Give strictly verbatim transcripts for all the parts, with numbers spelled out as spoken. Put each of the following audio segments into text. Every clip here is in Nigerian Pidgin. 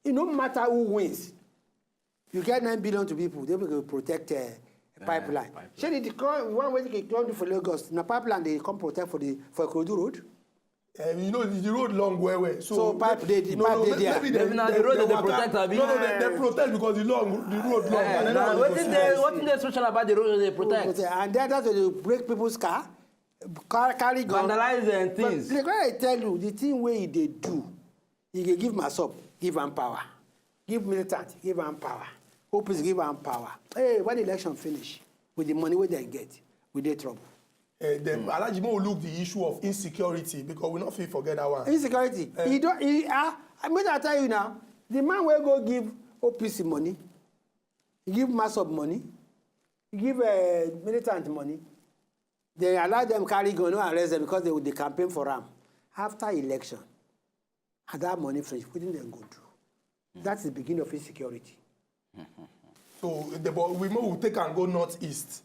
It no matter who wins, you get nine billion to people, they will protect uh, pipeline. Shey the con- one wey they don do for Lagos, na pipeline they come protect for the for Ikorodu Road. Eh, you know the, the road long well well. So, So pipe dey- the no, pipe no, dey may- there. Maybe Dem- na the road dem dey waka- protect, abi? No, no, they, they protect because the long, the road long. Eh, and na they no go wetin see dey am. Wetin dey special about the road wey dey protect? And then that's why they break people's car, car carry gun. Vandalize and But things. like when I tell you, the thing wey e dey do, e dey give masop, give am power, give militant, give am power, O P C, give am power. Hey, when election finish, with the money wey dem get, we dey trouble. Uh, then Alhaji, make we look the issue of insecurity because we no fit forget that one. Insecurity. He don. He ah. I mean, I tell you now, the man wey go give O P C money, he give masop money, he give uh, militant money. They allow them carry gun, no arrest them because they dey campaign for am. After election, and that money finish, wetin dem go do? That's the beginning of insecurity. So, the, but we make we take and go northeast.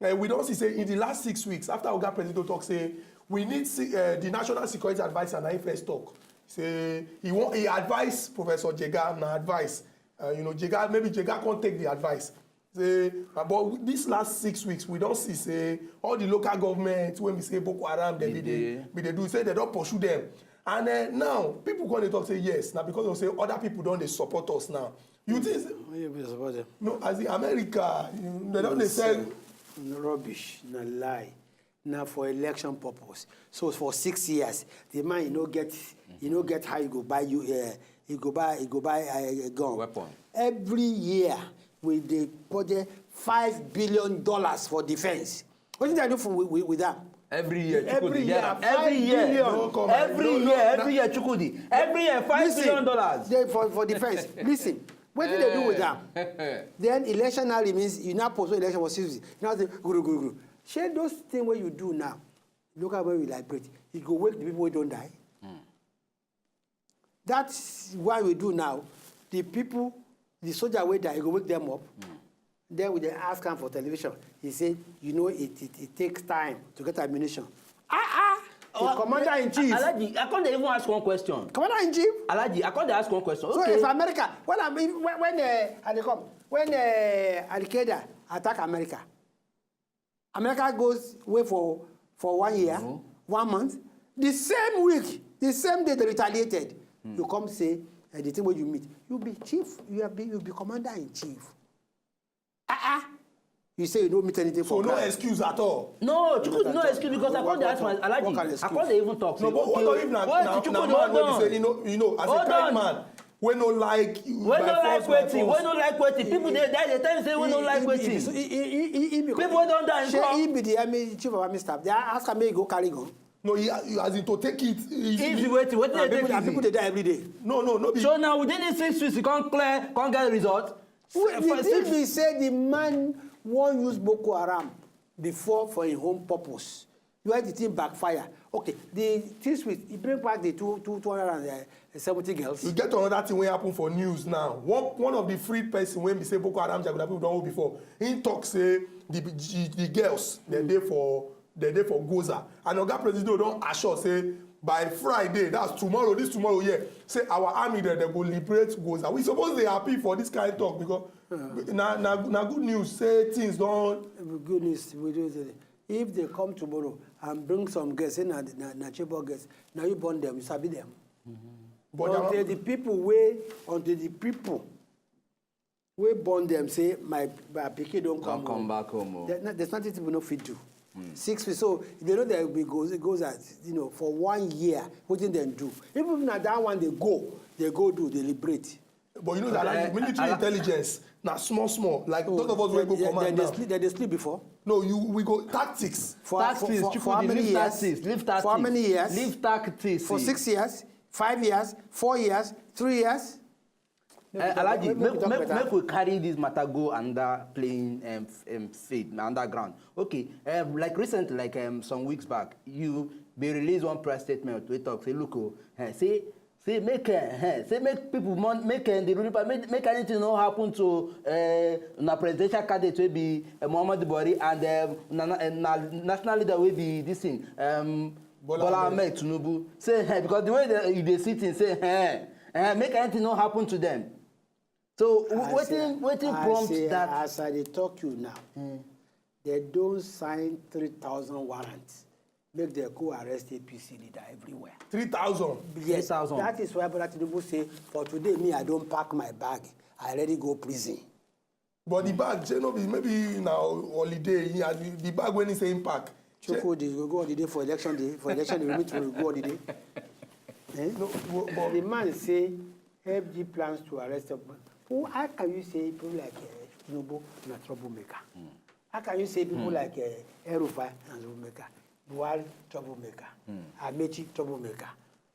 Uh, we don see say in the last six weeks after Oga Presido talk say we need se- uh, the national security adviser na him first talk. Say he wan he advise Professor Jega na advice. Uh, you know Jega maybe Jega come take the advice. Say uh, but this last six weeks we don see say all the local government wey be say Boko Haram dem be dey be dey do say dem don pursue dem. And uh, now people come dey talk say yes na because of say other people don dey support us now. You think say Why you be support them? No, as in America, you, they don't they sell. No rubbish, no lie. Now for election purpose. So for six years, the man you no get, you no get how you go buy you, uh, you go buy, you go buy a, a gun. Weapon. Every year we dey budget five billion dollars for defense. What did I do for with, with, with that? Every year, Every Chukwudi, year, yeah. five Every year, billion. No, come on. every No, year, no, every year, Chukwudi. Every year, five billion dollars. They for, for defense. Listen, what did they do with them? Then election now remains, you now postpone election for six weeks. You now say, guru, guru, guru. Share those things what you do now. Look at where we liberate. You go wake the people who don't die. That's why we do now. The people, the soldier wey die, you go wake them up. Then we dey ask am for television. He say, you know, it, it, it takes time to get ammunition. Ah ah! The commander in chief. Alhaji, I can't even ask one question. Commander in chief. Alhaji, I can't ask one question. So Okay. If America, when I when when uh, I dey come, when uh, Al Qaeda attack America, America goes away for for one year, one month. The same week, the same day they retaliated. You come say uh, the thing where you meet, you be chief, you have be you be commander in chief. Ah ah, you say you don't meet anything So for no ground. Excuse at all. No, Chukwudi, no excuse because I What- can't dey ask my what- Alhaji. what can I excuse? Can't dey even talk. No, but what Okay, if na what na Chukwudi, na hold man wey be on. say you know you know as a Hold kind on. Man wey no like you Wey by no like force, by wetin? Force. Wey no like wetin? People dey die dey tell me say wey no like wetin? He, he, he, he, he, People wey don die in Shey front. He be the army chief of army staff. They ask am make he go carry gun. No, he, he as in to take it. He, Easy he- wetin? Wetin And dey people, take and people dey easy? Die every day. No, no, no be. So now within these six weeks, you can't clear, can't get result. Well, For the six- thing be say the man wan use Boko Haram before for him own purpose. Why the thing backfire? Okay, the this week he bring back the two two two hundred and seventy girls. We get another thing wey happen for news now. One one of the free person wey be say Boko Haram jagunlabi people don hold before. He talk say the the, the girls dem dey for dem dey for Goza and Oga Presido don assure say by Friday, that's tomorrow, this tomorrow here, say our army dem dem go liberate Goza. We suppose dey happy for this kind talk because na na na good news say things don. Good news we do today. If they come tomorrow and bring some girls, say na na, na Chibok girls, na you born them, you sabi them. But Until na- the people wey until the people wey born them say my my pikin don Don't come come home. Back home. Oh. There, no, there's nothing people no fit do. Six weeks, so they know that we go it goes as you know for one year. Wetin dem do? Even na that one they go, they go do, they liberate. But you know that Okay, like, military I- I- intelligence na small small like those of us wey go They- they- command they now. Sleep, they dey sleep before. No, you we go tactics. For, Tactics, for, for, for how Chukwudi, many leave years? Tactics, leave tactics. For how many years? Leave tactics. For six years, five years, four years, three years. Uh, Alhaji, we make, talk make, better. Make we carry this matter go under playing um, f- um, field, na underground. Okay, um, like recently, like um, some weeks back, you be release one press statement. We talk say, look, oh, eh, say Say make uh, say make people mon- make uh, the ruling party make, make anything no happen to uh, na presidential candidate wey be uh, Muhammadu Buhari and uh, na, na, na national leader wey be this thing um, Bola Ahmed Tinubu. Say uh, because the way they, they see things say uh, uh, make anything no happen to them. So wetin wetin prompt that? As I dey talk you now, mm. They don sign three thousand warrants. Make dem go arrest A P C leader everywhere. Three thousand. Yes, three thousand. That is why Brother Tinubu say, for today, me, I don't pack my bag. I already go prison. But the bag, shey no be maybe na holiday, he had the, the bag when he say him pack. Chukwudi go go holiday for election day. For election day, we meet we go holiday. Eh? No, but, but the man say F G plans to arrest him. Who, how can you say people like uh, Tinubu na troublemaker? Mm. How can you say people mm. like uh, El-Rufai na troublemaker? Buhari troublemaker. Mm. Amechi troublemaker.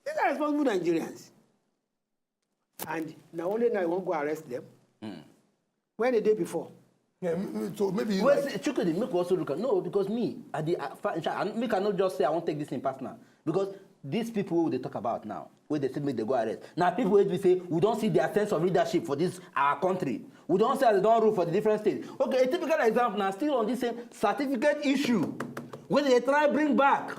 These are responsible Nigerians. And now only now you want to go arrest them? Mm. When the day before? Yeah, so maybe well, like... Chukwudi, make we also look at no, because me, I, dey, I, I, make I not just say I won't take this in personal because these people we dey talk about now, where they say make they go arrest. Now people will say we don't see their sense of leadership for this our country. We don't see as they don't rule for the different states. Okay, a typical example now still on this same certificate issue, where they try bring back.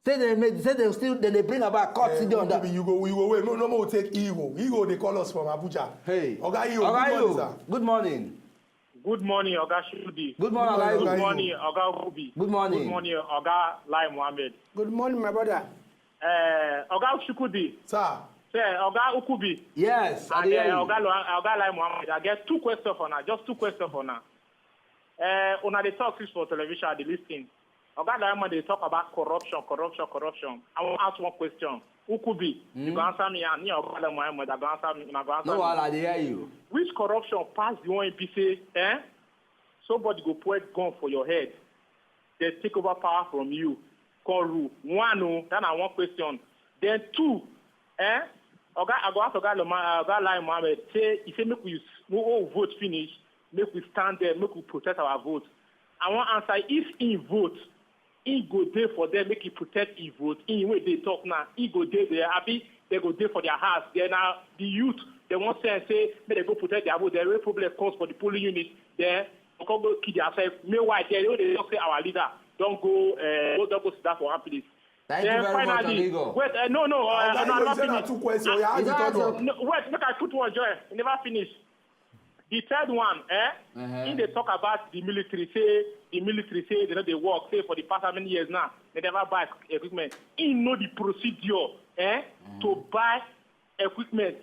Say they made, say they still they, they bring about court uh, still on that. You go, you go wait. No, no more take ego. Ego they call us from Abuja. Hey, Oga Ego. Oga Ego. Good morning, sir. Good morning. Good morning, Oga Shudi. Good morning, Oga Ego. Good morning, Oga Ubi. Good morning. Good morning, Oga Lai Mohammed. Good morning, my brother. Uh, Oga Shukudi. Sir. Sir, Oga Ukubi. Yes, and, I hear uh, you. Oga, Oga Lai Mohammed. I get two questions for now. Just two questions for now. Uh, una dey talk this for television, I dey listen. Oga Diamond dey talk about corruption, corruption, corruption. I wan ask one question. Ukubi, mm. You go answer me, and me Oga Diamond, I go answer me, una go answer no, me. No, I dey hear you. Which corruption pass the one be say, eh? Somebody go point gun for your head, they take over power from you, call rule. One, oh, that na one question. Then two, eh? Oga, I go ask Oga Loma, Oga Lai Mohammed, say, he say make we, we all vote finish, make we stand there, make we protect our vote. I wan answer if he vote, he go dey for there, make he protect he vote. He wey dey talk now, he go dey there. Abi they go dey for their house. Then now the youth, they wan say say make they go protect their vote. The real problem comes for the polling unit. Then they come go kill themselves. Meanwhile, they wey dey talk say our leader don go uh, go don go sit down for one place. Thank then you very finally, much, amigo. Wait, uh, no, no, uh, no, no, no, two questions. You have the third one. No, wait, make I put one join. You never finish. The third one, eh? Uh-huh. He dey talk about the military, say the military say they no dey work, say for the past how many years now, they never buy equipment. He know the procedure, eh? Mm. To buy equipment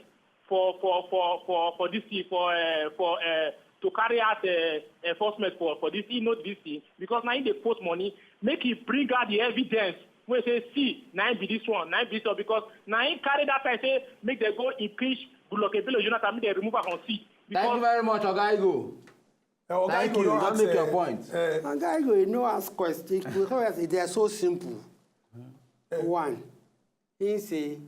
for for for for for this thing for uh, for uh, to carry out uh, enforcement for for this. He know this thing because now he dey post money, make he bring out the evidence. Wey say see, na him be this one, na him be this one because na him carry that time say make they go impeach Goodluck Ebele Jonathan, make they remove am from seat. Thank you very much, Oga Igo. Uh, Thank you. You don't make your point. Uh, Oga Igo, you know, ask question. They are so simple. Uh, one, he say,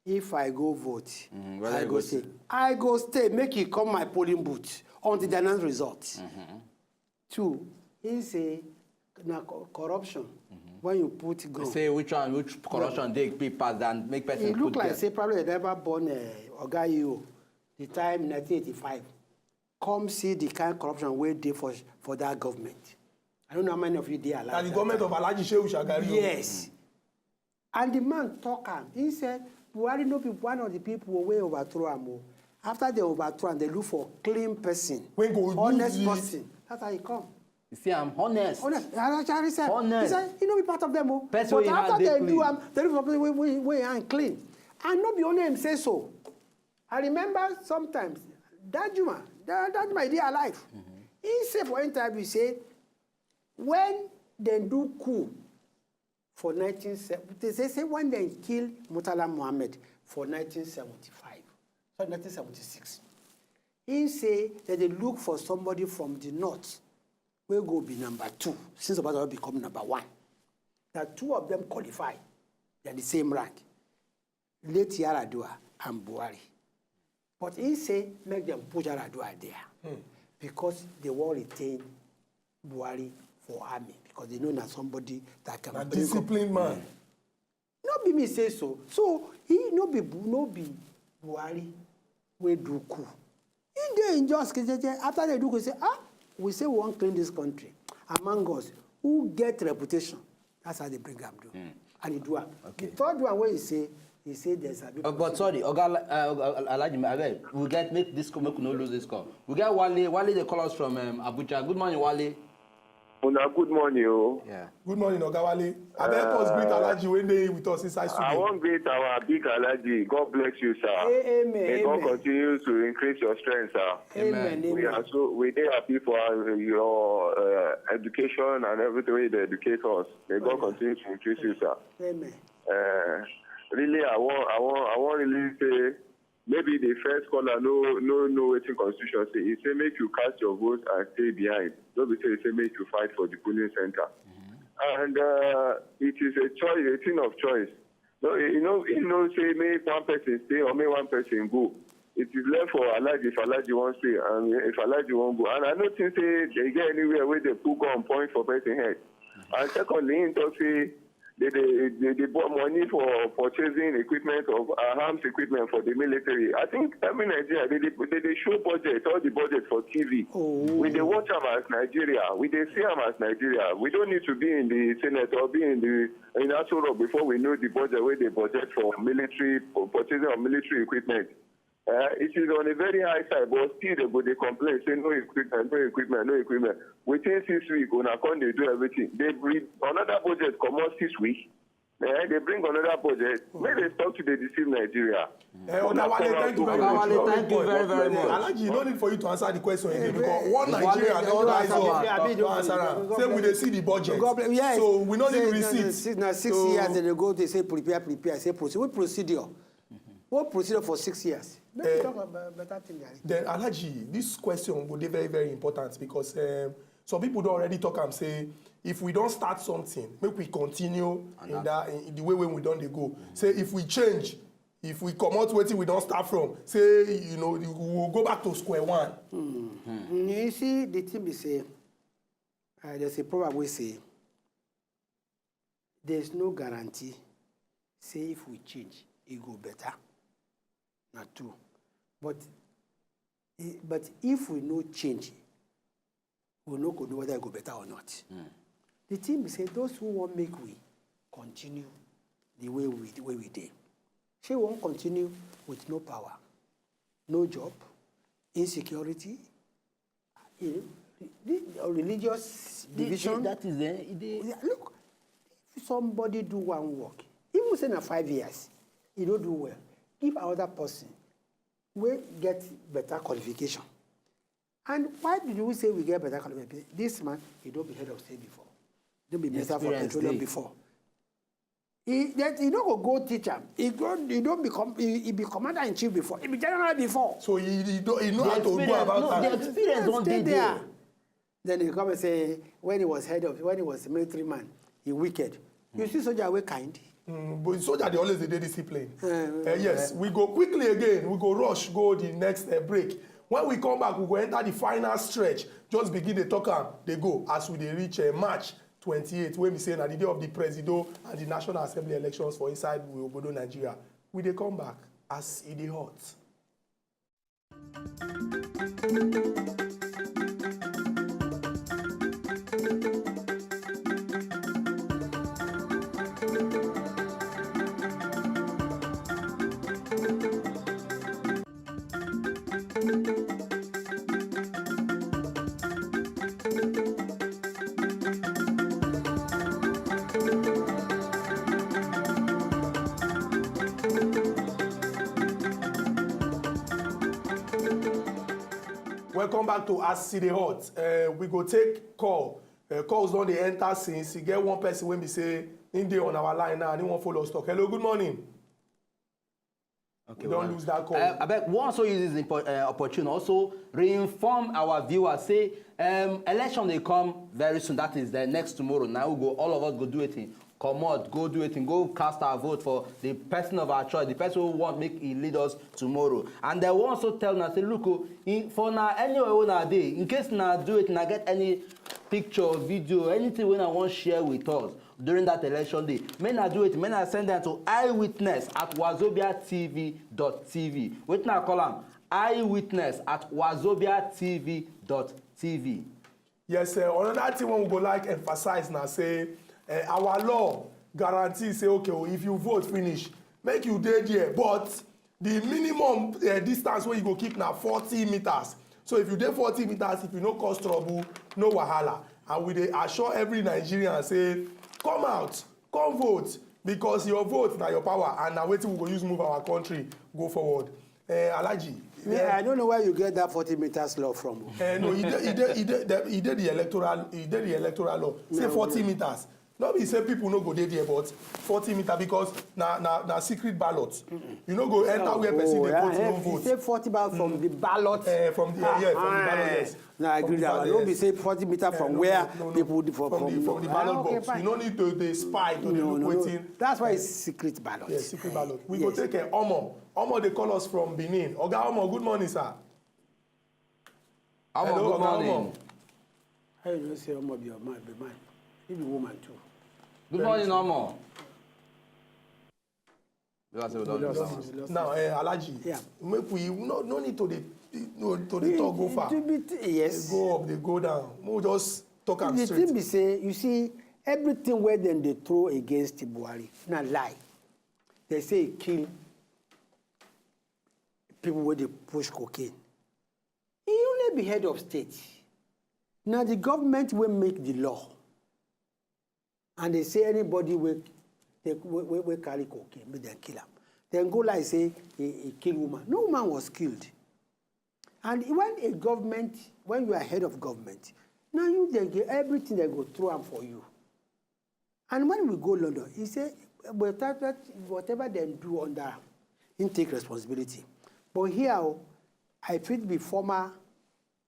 if I go vote, mm, I go stay. I go stay. Make you come my polling booth until the announce results. Mm-hmm. Two, he say na corruption. Mm-hmm. When you put gun. Say which one, which corruption dey big pass than make person. It look like say probably they never born uh, Oga Eo the time nineteen eighty-five. Come see the kind of corruption wey dey for for that government. I don't know how many of you dey alive. Na the government of Alhaji Shehu Shagari. Yes. Mm. And the man talk am. He said, Buhari no be one of the people wey overthrow am o. After they overthrow am, they look for clean person, wey go honest person. That's how he come. You see, I'm honest. Honest. He honest. He said he no be part of them o. Person but after they do am, they look for person wey wey wey hand clean. And no be only him say so. I remember sometimes that Juma, that, that Juma, he dey alive. Mm-hmm. He say for interview say when they do coup for nineteen seventy, they say when they kill Murtala Mohammed for nineteen seventy-five, sorry, nineteen seventy-six, he say that they look for somebody from the north wey go be number two since Obasanjo become number one. That two of them qualify, they're the same rank. Late Yar'Adua and Buhari. But he say make them put Yar'Adua there hmm. Because they wan retain Buhari for army because they know na somebody that can na bring disciplined up, man. No be me say so. So he no be Bu- no be Buhari wey do coup. He dey in just jejeje. After they do coup, say, ah, we say we wan clean this country. Among us, who get reputation, that's how they bring am do. And he do am. Okay. The third one wey he say, he say there's a big Uh, but sorry, Oga Ala- uh, Oga Alhaji, abeg, we get make this call, make we no lose this call. We get Wale. Wale dey call us from um, Abuja. Good morning, Wale. Una good morning o. Yeah. Good morning, Oga Wale. Abeg help us greet Alhaji wey dey with us inside I studio. wan greet our big Alhaji. God bless you, sir. Amen, May God amen. Continue to increase your strength, sir. Amen, Amen. We amen. Are so we dey happy for uh, your uh, education and everything wey you dey educate us. May God continue to increase you, sir. Amen. Uh, really, I wan I wan I wan really say maybe the first caller no no know wetin constitution say. E say make you cast your vote and stay behind. No be say e say make you fight for the polling center. And uh, it is a choice, a thing of choice. No, you know, you know, say make one person stay or make one person go. It is left for Alhaji if Alhaji wan stay and if Alhaji wan go. And I no think say they get anywhere wey they put gun point for person head. And secondly, he talk say they they they, they bought money for purchasing equipment of uh, arms equipment for the military. I think every Nigeria they they, they, they show budget, all the budget for T V. We dey watch am as Nigeria. We dey see am as Nigeria. We don't need to be in the Senate or be in the in Aso Rock before we know the budget wey they budget for military for purchasing of military equipment. Uh, it is on a very high side, but still they go dey complain say no equipment, no equipment, no equipment. Within six weeks, una come dey do everything. They bring another budget comot six weeks. Eh, they bring another budget. Make they stop to dey deceive Nigeria. Eh, Oga Wale, thank you very Oga much. Wale, Very thank you good. very, very much. Alhaji, you no need for you to answer the question again because Eh, one Wale, Nigeria Wale, don Wale, rise Wale, up Wale, to answer am. Say we dey see the budget. God bless- yes. So we no need Say, receipt. Six, na six So- years they dey go, they say prepare, prepare, say procedure. What procedure? What procedure for six years? Make Eh, we talk about better thing, Gary. Then Alhaji, this question go dey very, very important because um, some people don already talk am say if we don start something, make we continue in that in the way wey we don dey go. Say if we change, if we comot wetin we don start from, say you know we will go back to square one. Mm, you see, the thing be say, uh, there's a proverb we say, there's no guarantee say if we change, it go better. Not true. But, eh, but if we no change, we no go know whether it go better or not. The thing be say those who wan make we continue the way we the way we dey, shey we wan continue with no power, no job, insecurity, you know, the, the religious division. That is the. Yeah, look, if somebody do one work, even say na five years, he no do well, give another person wey get better qualification. And why do we say we get better qualification? This man, he don be head of state before, don be minister for Experience petroleum dey. Before. He that he no go go teach am. He go he don become he, he be commander in chief before. He be general before. So he he, don- he know The how to go experience, about no, am. the experience don Stay dey there. There. Then he come and say when he was head of when he was a military man, he wicked. You see soldier wey kind. Mm, but soldier dey always dey dey discipline. Eh, Eh, yes, we go quickly again. We go rush go the next uh, break. When we come back, we go enter the final stretch. Just begin dey talk am dey go as we dey reach uh, March twenty-eight, wey be say na the day of the Presido and the National Assembly elections for inside we obodo Nigeria. We dey come back as e dey hot. Welcome back to As E Dey Hot. Uh, we go take call. Uh, calls don dey enter since. E get one person wey be say him dey on our line now and he wan follow us talk. Hello, good morning. Okay, We don well, lose that call. Uh, abeg, we also use this impo- uh, opportunity also reinform our viewers say um, election dey come very soon. That is the next tomorrow. Now we go, all of us go do wetin, comot, go do wetin, go cast our vote for the person of our choice, the person who want make he lead us tomorrow. And then we also tell una say, look, oh, in, for na anywhere wey una dey, in case una do it, una get any picture, video, anything wey una wan share with us during that election day, make una do it, make una send am to eyewitness at wazobia T V dot T V. Wetin I call am? Eyewitness at wazobia T V dot T V. Yes, uh, another thing we go like emphasize na say uh, our law guarantee say, okay, oh, if you vote finish, make you dey there, but the minimum uh, distance wey you go keep na forty meters. So if you dey forty meters, if you no cause trouble, no wahala. And we dey assure every Nigerian say, come out, come vote, because your vote na your power, and na wetin we go use move our country go forward. Uh, Alhaji, Me, uh, I don't know where you get that forty meters law from. Uh, no, e dey, e dey, e dey, the- e dey the electoral, e dey the electoral law. Say No, forty no. meters. No be say people no go dey there, but forty meter, because na na na secret ballot. You no go enter where person dey vote, you no vote. Say forty ballot from the ballot. Eh, from the, yeah, from the ballot, yes. No, I agree with that one. No be say forty meter from where people dey for from the from the ballot box. You no need to dey spy to dey look wetin. That's why it's secret ballot. Yes, secret ballot. We go take uh, Omo. Omo dey call us from Benin. Oga Omo, good morning, sir. Omo, hello, good morning. How you know say Omo be your man, be man? He be woman too. Good morning, Omo. Because we don't We lost, we lost. Now, uh, Alhaji, yeah. Make we no, no need to the no, to the talk go far. Yes. They go up, they go down. We just talk am straight. The thing be say, you see, everything where then they throw against Buhari, na lie. They say he kill people where they push cocaine. He only be head of state. Now the government will make the law. And they say anybody will take will, will, will carry cocaine, make them kill him. Then go like say he, he kill woman. No woman was killed. And when a government, when you are head of government, now you they get everything they go through am for you. And when we go London, he say, but that, that, whatever they do under, he take responsibility. But here, oh, I fit be former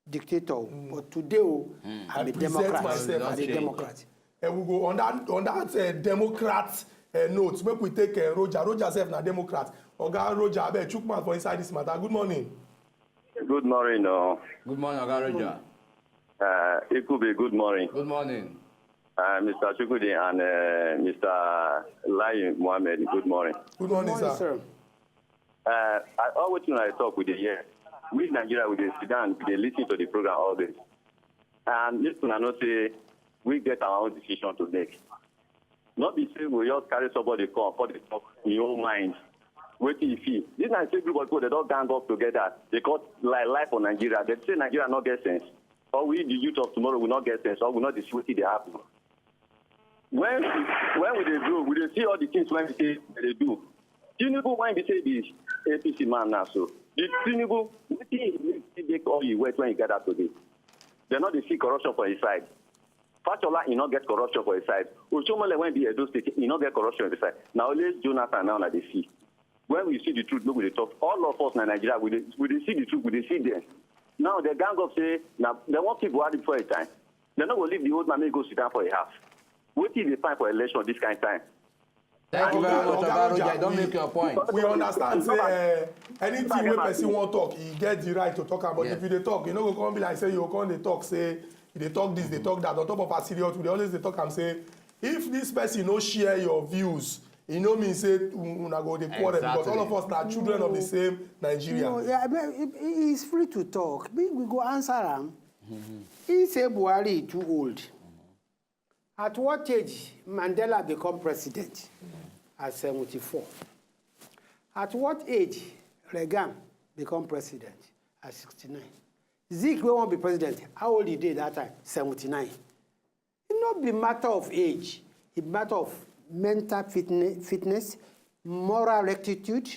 dictator, but today, oh, I'm a Democrat. I'm a Democrat. And we go on that on that uh, Democrat uh, note. Make we take uh, Roger. Roger sef na Democrat. Oga Roger, abeg chook mouth for inside this matter. Good morning. Good morning. Uh, Good morning, Oga Roger. Uh, Ikube, good morning. Good morning. Uh, Mister Chukwudi and uh, Mister Lai Mohammed, good morning. Good morning, sir. Uh, I always when I talk with the here. We Nigeria, we dey sit down, we dey listen to the program all day. And listen, I know say we get our own decision to make. Not be say we just carry somebody come for the talk in your own mind. Wetin you feel? This na say everybody go, they don gang up together. They call like life for Nigeria. They say Nigeria no get sense. Or we, the youth of tomorrow, will not get sense. Or will not see wetin dey happen. When when we dey grow, we dey see all the things when we say they dey do. Tinubu, when we say the A P C man now, so the Tinubu, wetin he make all you wet when you gather today? They no dey see corruption for his side. Fashola, he no get corruption for his side. Oshomole, when be Edo State, he no get corruption for his side. Now only Jonathan now na dey see. When we see the truth, make we dey talk. All of us na Nigeria, we dey we dey see the truth, we dey see them. Now they gang up say na they wan kill Buhari before a time. They no go leave the old man make go sit down for a house. Wetin dey find for election this kind time? Thank you very much, Oga Roger. You don make your point. We understand say uh, anything wey person wan talk, he get the right to talk am. But if you dey talk, you no go come be like say you go come dey talk say you dey talk this, dey talk that. On top of as serious, we dey always dey talk am say if this person no share your views, e no mean say una go dey quarrel because all of us na children of the same Nigeria. No, yeah, I mean, he, he is free to talk. We, we go answer am. He say Buhari too old. At what age Mandela become president? At seventy-four. At what age Reagan become president? At sixty-nine. Zik wey wan be president, how old he dey that time? Seventy-nine. E no be matter of age, e be matter of mental fitne- fitness, moral rectitude,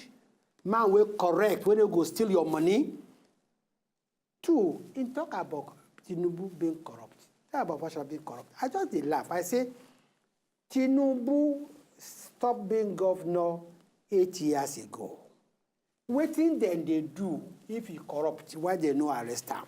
man wey correct, wey no go steal your money. Two, he talk about Tinubu being corrupt. Talk about Fashola being corrupt. I just dey laugh. I say, Tinubu stop being governor eight years ago. Wetin dem dey do if he corrupt, why they no arrest am?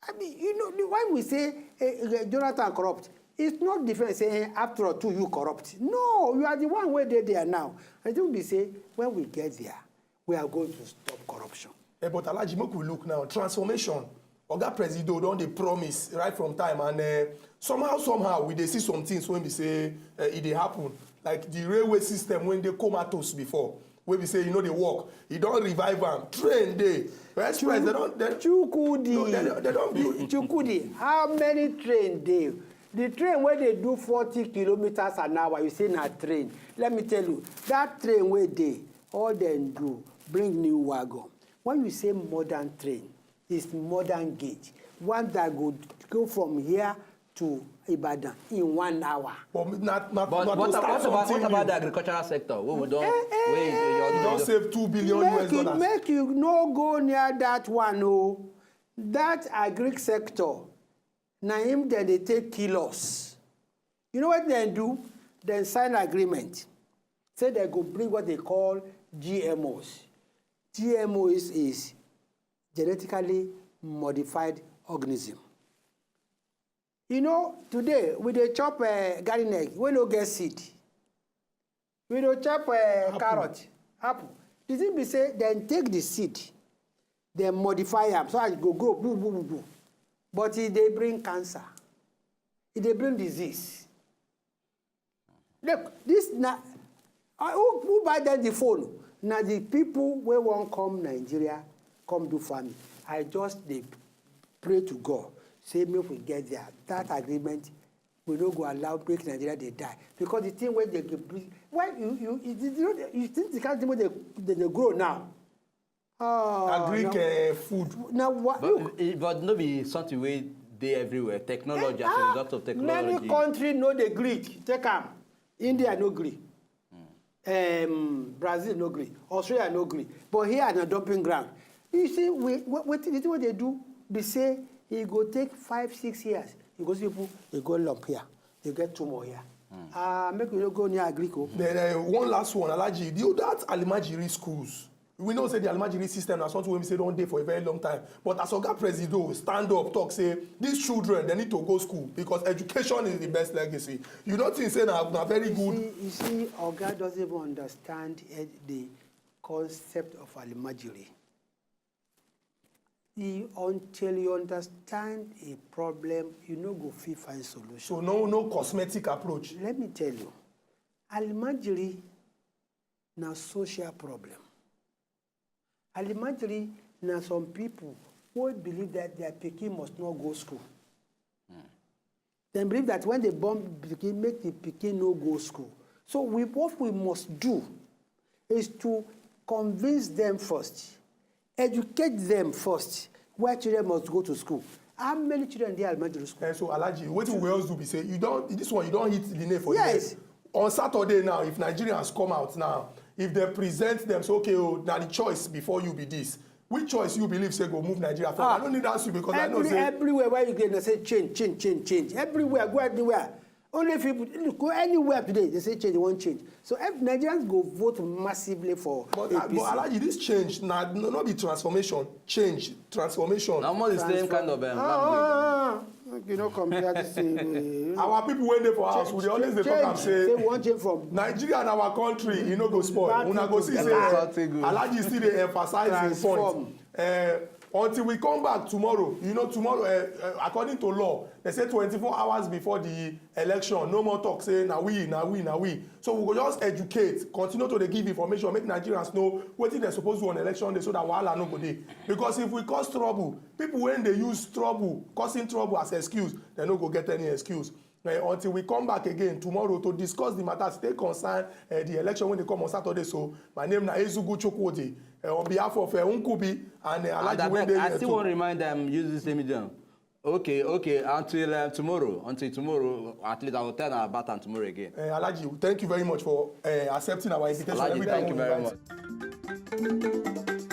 I mean, you know, the- when we say eh, eh, Jonathan corrupt, it's not different saying after all too you corrupt. No, you are the one wey dey there now. I think we say when we get there, we are going to stop corruption. Eh, but Alhaji, make we look now. Transformation. Oga Presido don dey promise right from time, and uh, somehow, somehow, we dey see some things wey be say uh, e dey happen. Like the railway system wey dey comatose before, wey be say e no dey work, e don revive am. Train dey, express, they don, they, Chukwudi. No, they, they don build. Chukwudi, how many train dey? The train wey dey do forty kilometers an hour, you say na train. Let me tell you, that train wey dey, all dem do, bring new wagon. When you say modern train, is modern gauge. One that go go from here to Ibadan in one hour. But na, na, But na what, to start what, about, something what about new. The agricultural sector? What we don't. Eh, eh, Where You you don don't save two billion U S Make you, dollars. make you no go near that one o. That agric sector, na him dem dey take kill us. You know what dem do? Dem sign agreement. Say dem go bring what they call G M Os. G M O is, is genetically modified organism. You know, today we dey chop uh, garden egg wey no get seed. We dey chop uh, carrot, apple. The thing be say dem take the seed, dem modify am so that e go grow boo boo boo boo. But e dey bring cancer. E dey bring disease. Look, this na uh, who, who buy them the phone? Na the people wey wan come Nigeria come do farming. I just dey pray to God say make we get there. That agreement we no go allow make Nigeria dey die because the thing wey dey go bring why you you you you, you think the kind thing wey dey dey dey grow now. Oh, Agric na- uh, food. na wa look. But, eh, but no be something wey dey everywhere. Technology as a Ah, result of many technology. country no dey gree take am. India no gree. Um, Brazil no gree. Australia no gree. But here na dumping ground. You see, we we- wetin the thing wey dey do be say e go take five six years. You go see people dey go lump here, dey get tumor here. Ah, make we no go near agric o. Then uh, one last one, Alhaji. The, that Alimajiri schools. We know say the Alimajiri system na something wey we say don dey for a very long time. But as Oga Presido stand up talk say these children they need to go school because education is the best legacy. You don't think say na na very You good. see, you see, Oga doesn't even understand eh, the concept of Alimajiri. He, until you understand a problem, you no go fit find solution. So no no cosmetic approach. Let me tell you, Alimajiri na social problem. Alimajiri na some people wey believe that their pikin must not go school. Dem believe that when they born pikin, make the pikin no go school. So we, what we must do is to convince them first, educate them first, why children must go to school. How many children dey elementary school? And so Alhaji, wetin we always do be say you don this one you don hit the nail for Yes. The head. On Saturday now, if Nigerians come out now, if they present them say okay oh na the choice before you be this, which choice you believe say go move Nigeria forward? I no need ask you because I know Every, say everywhere where you get, they say change, change, change, change. Everywhere, go everywhere. Only people look, go anywhere today, they say change, they want change. So if Nigerians go vote massively for But, A uh, P C. But Alhaji, this change na no, no be transformation. Change, transformation. Na almost the same kind of um, Ah, language. ah, ah, ah. You know, compare this thing. Our people wey dey for house, we dey always dey talk am say Say one change from Nigeria na our country, e no go spoil. Bad Una go thing see to say better. Something good. Alhaji still dey emphasize the Transform. Point. Uh, until we come back tomorrow, you know, tomorrow, uh, uh, according to law, they say twenty-four hours before the election, no more talk say na we, na we, na we. So we go just educate, continue to dey give information, make Nigerians know wetin dem suppose do on election day so that wahala no go dey. Because if we cause trouble, people wey dey use trouble, causing trouble as excuse, dem no go get any excuse. Uh, until we come back again tomorrow to discuss the matter still concern uh, the election wey dey come on Saturday. So my name na Ezugu Chukwudi. Uh, on behalf of uh, Nkubi and uh, And Alhaji I, wey beg, dey I here still too. Want to remind them, use this same medium. Okay, okay, until um, tomorrow, until tomorrow, at least I will tell her about and tomorrow again. Uh, Alhaji, thank you very much for uh, accepting our invitation. Alhaji, Every thank you time we very invite much.